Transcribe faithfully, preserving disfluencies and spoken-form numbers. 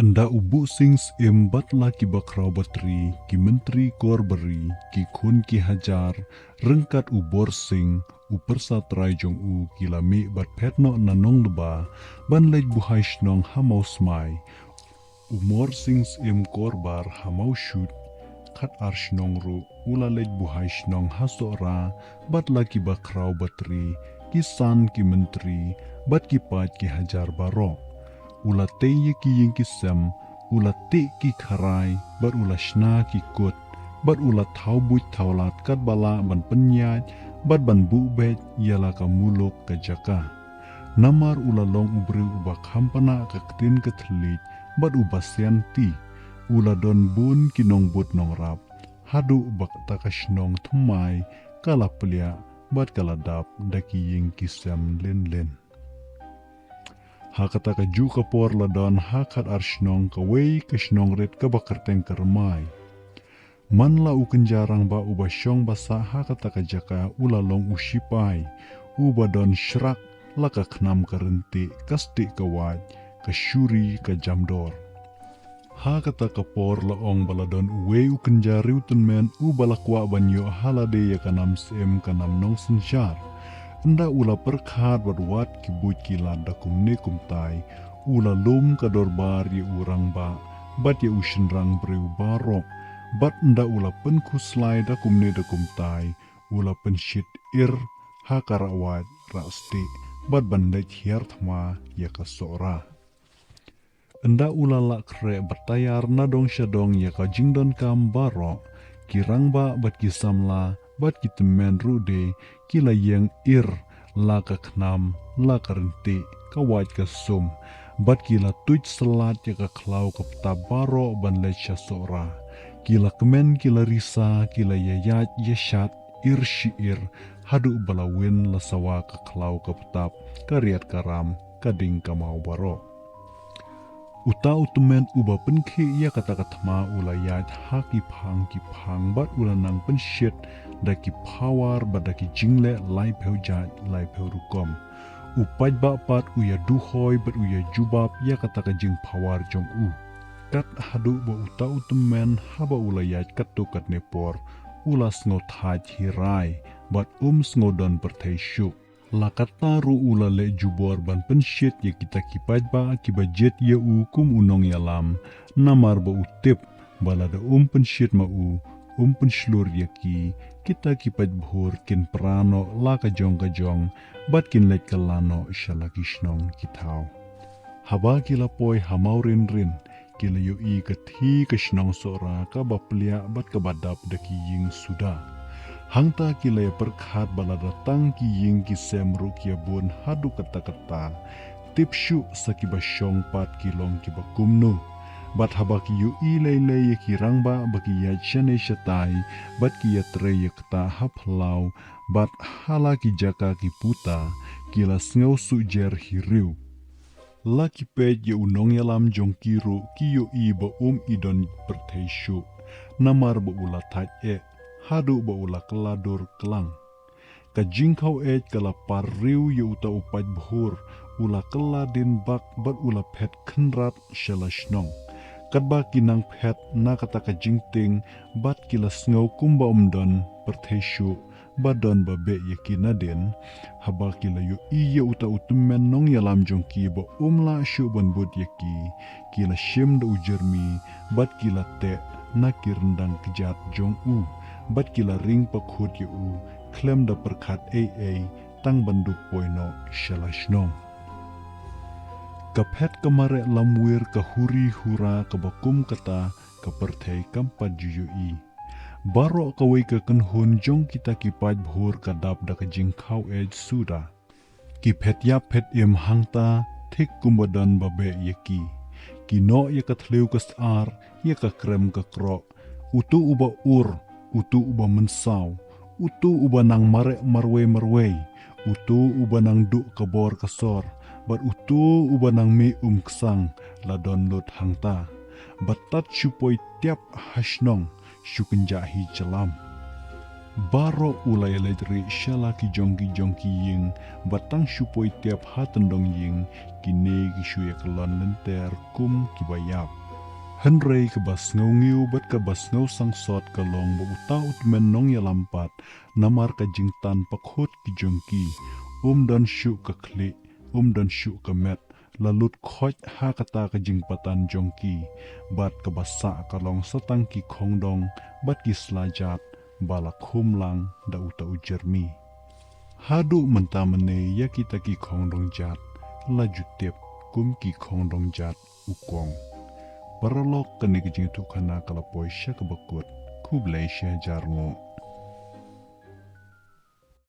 Ynda u Buh Sing Syiem bad la ki bakhraw batri, ki myntri korbari, ki khun ki hajar, ryngkat u Bor Sing, u pyrsa trai jong u, ki la mih bad phet noh na Nongdba, ban leit buhai shnong ha Mawsmai. U Mor Sing Syiem Korbar ha Mawshut, khat ar shnong ruh, u la leit buhai shnong ha Sohra, bad la ki bakhraw batri, ki san ki myntri, bad ki paid ki hajar baroh. U la tei ïa ki ïing ki sem, u la tih ki kharai, bad u la shna ki kut, bad u la thaw buit thaw lad katba lah ban pynïaid, bad ban buh beit ïa la ka muluk ka jaka. Namar u la long u briew uba kham pynah ka ktien ka thylliej, bad uba sianti, u la don bun ki nongbud nongrap, haduh ba kata ka shnong thymmai, ka la pliah, bad ka la dap da ki ïing ki sem lynlyn. Ha kata ka juh ka por la don ha khat ar shnong kawei ka shnong rit kaba kyrteng Kyrmai. Man la u kynja rangbah uba shong ba sah ha kata ka jaka u la long u shipai, uba don shrak la ka khnam ka ryntih ka stieh ka wait, ka shuri ka jamdor. Ha kata ka por la ong ba la don uwei u kynja riewtymmen uba la kwah ban ïoh ha lade ïa ka nam syiem ka nam nongsynshar. Ynda u la pyrkhat bad wad ki buit ki lad da kumne kumtai, u la lum ka dorbar ïa u rangbah, bad ïa u shynrang briew baroh, bad ynda u la pynkhuslai da kumne da kumtai, u la pynshit ir ha ka rah wait rah stieh, bad ban leit hiar thma ïa ka Sohra. Ynda u la lah khreh bad taiar na dong sha dong ïa ka jingdonkam baroh, ki rangbah bad ki samla, bad ki tymmen ruh de, ki la ïeng ir, la ka khnam, la ka ryntih, ka wait ka sum, bad ki la tuid slat ïa ka khlaw ka btap baroh ban leit sha Sohra. Ki la kmen ki la risa, ki la ïaïaid ïashad, ir shi ir, haduh ba la win la sawa ka khlaw ka btap, ka riat ka ram, ka ding ka maw baroh. Uta u tymmen uba pynkhih ïa kata ka thma u la ïaid ha ki phang ki phang bad u la nang pynshit da ki phawar bad da ki jingleh laiphew jait laiphew rukom. U paidbah pat u ïaduhoi bad u ïajubab ïa kata ka jingphawar jong u. Kat haduh ba uta u tymmen haba u la ïaid katto katne por, u la sngew thait hi rai, bad um sngew don pyrthei shuh. La katta ruh u la leh jubor ban pynshit ïa kita ki paidbah kiba jied ïa u kum u nongïalam, namar ba u tip, ba lada um pynshit ma u, um pynshlur ïa ki, kita ki paidbhur kin pra noh la ka jong ka jong, bad kin leit kylla noh sha la ki shnong ki thaw. Haba ki la poi ha Mawrynryn, ki la ïohi ka thih ka shnong Sohra kaba pliah bad kaba dap da ki ïing suda. Hangta ki la ïapyrkhat ba lada tang ki ïing ki sem ruh ki ïabun haduh katta katta, tip shuh sa kiba shong pat ki long kiba kumno. Bad haba ki ïohi lei lei ïa ki rangbah ba ki ïaid shane shatai, bad ki ïatrei ïa kata ha phyllaw, bad ha la ki jaka ki puta, ki la sngew sujher hi riew. La ki peit ïa u nongïalam jong ki ruh ki ïohi ba um i don pyrthei shuh, namar ba u la thait eh, haduh ba u la kylla dur klang. Ka jingkhaw eit ka la par riew ïa uta u paidbhur, u la kylla dien bak bad u la phet khynrat sha la shnong. Katba ki nang phet na kata ka jingtieng bad ki la sngew kumba um don pyrthei shuh, ba don ba beh ïa ki nadien, haba ki la ïohi ïa uta u tymmen nongïalam jong ki ba um lah shuh ban bud ïa ki, ki la shim da u jyrmi, bad ki la teh na ki ryndang kjat jong u, bad ki la ring pakhut ïa u, khlem da pyrkhat ei ei, tang ban dup poi noh sha la shnong. Ka phet ka mareh lamwir ka huri hura kaba kum kata ka pyrthei kam pat ju ïohi. Baroh kawei ka kynhun jong kita ki paidbhur ka dap da ka jingkhaw eit suda. Ki phet ïap phet im hangta thik kumba don ba beh ïa ki. Ki noh ïa ka thliew ka sar, ïa ka krem ka kroh. Utu uba ur, utu uba mynsaw, utu uba nang mareh marwei marwei, utu uba nang duh ka bor ka sor, bad utu uba nang mih um ksang, la don lut hangta. Bad tat shu poi tiap ha shnong, shu kynjah hi jylliew. Baroh u la ïaleit rieh sha la ki jong ki jong ki ïing, bad tang shu poi tep ha tyndong ïing, kine ki shu ïa kyllon lynter kum kiba ïap. Hynrei kaba sngewngiew bad kaba sngewsangsot ka long ba uta u tymmen nongïalam pat, namar ka jingtan pakhut ki jong ki, um don shuh ka khlieh, um don shuh ka met, la lut khoit ha kata ka jingpatan jong ki, bad kaba sah ka long sa tang ki khongdong bad ki sla jat ba la khum lang da uta u jermi. Haduh mynta mynne ïa kita ki khongdong jat la ju tip kum ki khongdong jat u kong. Paralok, kane ka jingïathuhkhana ka la poi sha kaba kut. Khublei shihajar nguh.